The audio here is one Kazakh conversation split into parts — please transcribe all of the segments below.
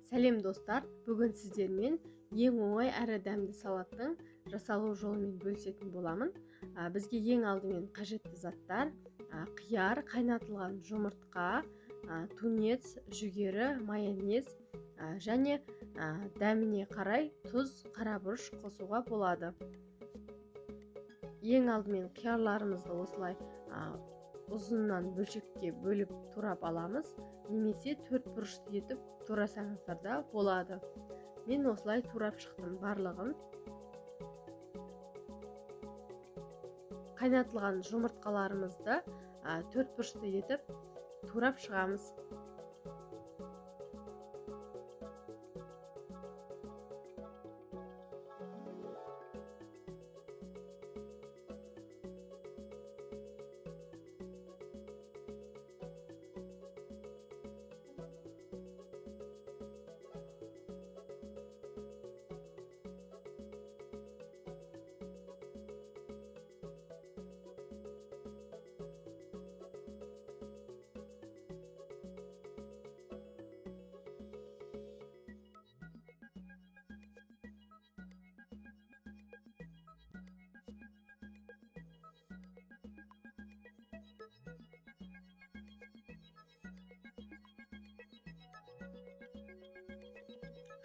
Сәлем достар, бүгін сіздермен ең оңай әрі дәмді салаттың жасалу жолымен бөлісетін боламын. Бізге ең алдымен қажетті заттар: қияр, қайнатылған жұмыртқа, тунец, жүгері, майонез және дәміне қарай тұз, қара бұрыш қосуға болады. Ең алдымен қиярларымызды осылай ұзыннан бөлшекке бөліп турап аламыз, немесе төрт бұрышты етіп турасаңыздар да болады. Мен осылай турап шықтым барлығын. Қайнатылған жұмыртқаларымызды төрт бұрышты етіп турап шығамыз.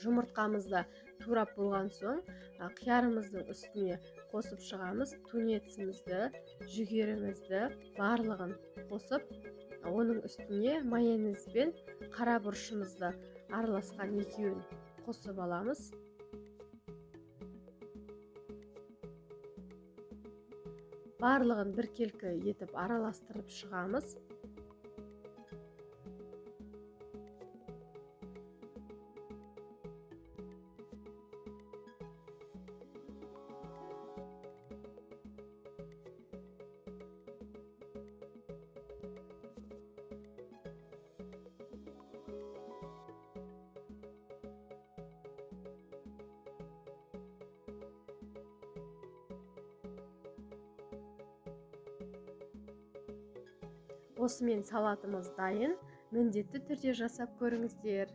Жұмыртқамызды турап болған соң, қиярымыздың үстіне қосып шығамыз. Тунецімізді, жүгерімізді барлығын қосып, оның үстіне майонез бен қара бұрышымызды араласқан екеуін қосып аламыз. Барлығын біркелкі етіп араластырып шығамыз. Осымен салатымыз дайын. Міндетті түрде жасап көріңіздер.